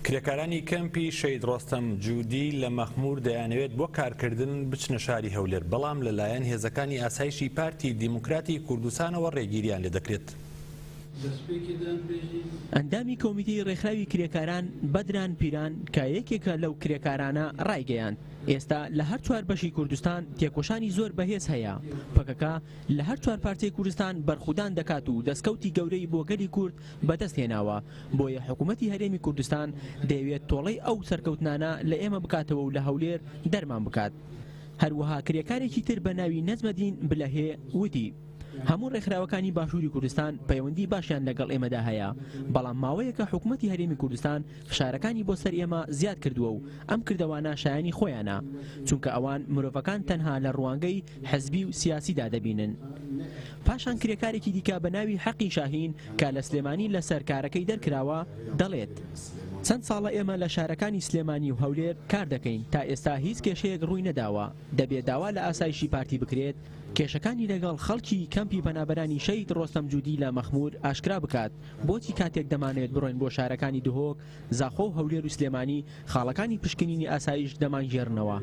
کرێکارانی کەمپی شەهید ڕۆستەم جودی لە مەخمور دەیانەوێت بۆ کارکردن بچنە شاری هەولێر، بەڵام لەلایەن هێزەکانی ئاسایشی پارتی دیموکراتی کوردستانەوە ڕێگیریان لێدەکرێت. ئەندامی کۆمیتەی ڕێکخراوی کرێکاران بەدران پیران کە یەکێکە لەو کرێکارانە ڕایگەیاند، ئێستا لە هەر چوار بەشی کوردستان تێکۆشانی زۆر بەهێز هەیە، پەکەکە لە هەر چوار پارچەی کوردستان بەرخودان دەکات و دەستکەوتی گەورەی بۆ گەلی کورد بەدەست هێناوە، بۆیە حکومەتی هەرێمی کوردستان دەیەوێت تۆڵەی ئەو سەرکەوتنانە لە ئێمە بکاتەوە و لە هەولێر دەرمان بکات. هەروەها کرێکارێکی تر بە ناوی نەجمەدین بلەهێ وتی، هەموو ڕێکخراوەکانی باشووری کوردستان پەیوەندی باشیان لەگەڵ ئێمەدا هەیە، بەڵام ماوەیەکە حکومەتی هەرێمی کوردستان فشارەکانی بۆ سەر ئێمە زیاد کردووە و ئەم کردەوانە شایانی خۆیانە، چونکە ئەوان مرۆڤەکان تەنها لە ڕوانگەی حزبی و سیاسیدا دەبینن. پاشان کرێکارێکی دیکە بە ناوی حەقی شاهین کە لە سلێمانی لەسەر کارەکەی دەرکراوە، دەڵێت، چەند ساڵە ئێمە لە شارەکانی سلێمانی و هەولێر کار دەکەین، تا ئێستا هیچ کێشەیەک ڕووی نەداوە، دەبێت داوا لە ئاسایشی پارتی بکرێت کێشەکانی لەگەڵ خەڵکی کەمپی پەنابەرانی شەهید ڕۆستەم جودی لە مەخمور ئاشکرا بکات، بۆچی کاتێک دەمانەوێت بڕۆین بۆ شارەکانی دهۆک، زاخۆ و هەولێر و سلێمانی خاڵەکانی پشکنینی ئاسایش دەمانگێڕنەوە؟